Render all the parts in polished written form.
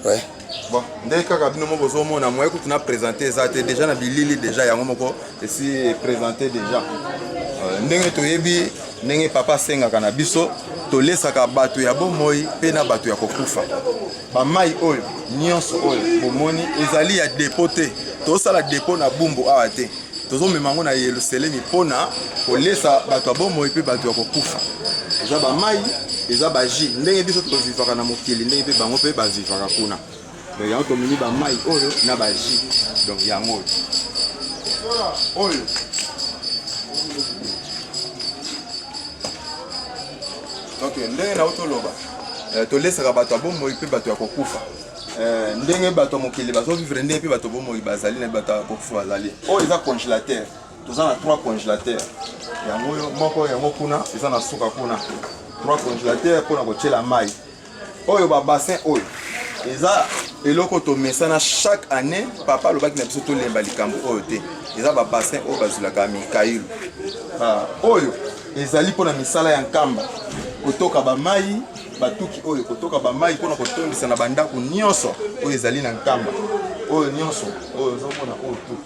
Ouais. Bon, nde kaka bino moko bozomona moye kutu na présente eza te déjà na bilili déjà yango moko esi présente déjà ndenge toyebi ndenge papa asengaka na biso tolesaka bato ya bomoi mpe na bato ya kokufa. Bamai oyo nyonso oyo bomoni ezali ya dépôt te, tozosala dépôt na Bumbu awa te, tozomema yango na Yelusalemi mpona kolesa bato ya bomoi mpe bato ya kokufa. Eza bamai, eza bajus, ndenge biso tovivaka na mokili, ndenge mpe bango mpe bavivaka kuna. Donc yango tomemi bamai oyo na bajus. Donc yango oyo. Donc ndenge na toloba, tolesaka bato ya bomoi mpe bato ya kokufa. Ndenge bato ya mokili bazovivre, ndenge mpe bato bomoi bazali na bato ya kokufa bazali. Oyo eza congélateur, toza na 3 congélateur. Yango oyo moko, yango kuna eza na suka kuna, 3 congélateur mpona kotiela mai. Oyo babassin oyo eza eloko tomesana chaque année. Papa alobaki na biso tolemba likambo oyo te. Eza babassin oyo bazwilaka mikailu. Oyo ezali mpona misala ya Nkamba, kotoka bamai, batuki oyo kotoka bamai mpona kotondisa na bandako nyonso oyo ezali na Nkamba. Oyo nyonso oyo ozomona oyo tu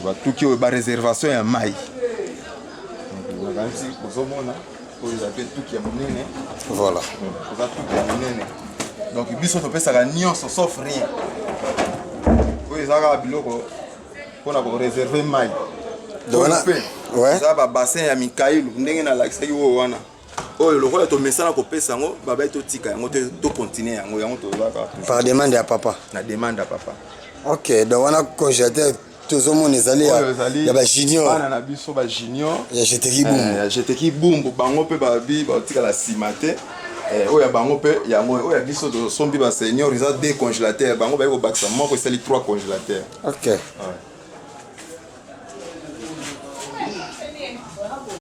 batuki oyo baréservation ya mai. Nakanisi ozomona oyo eza mpe tuki ya monene. Voilà. Eza tuki ya monene. Donc biso topesaka nyonso sauf rien. Oyo eza kaka biloko mpona koréserver mai. Donc oyo mpe eza babassin ya mikailu, ndenge nalakisaki oyo wana. Oyo lokola tomesana kopesa yango, babai totika yango te, tocontinue yango, yango tozaka. Par demande ya papa. Na demande ya papa. Ok, donc wana congélateur tozomona ezali oyo ezali ya bajunior. Bana na biso bajunior. Ya Jeteki Bumbu. Ya Jeteki Bumbu, bango mpe babi batikala nsima te. Oyo ya bango mpe yango oyo ya biso tosombi basenior eza deux congélateur, bango bayi kobakisa moko, esali trois congélateur. Ok. Ouais.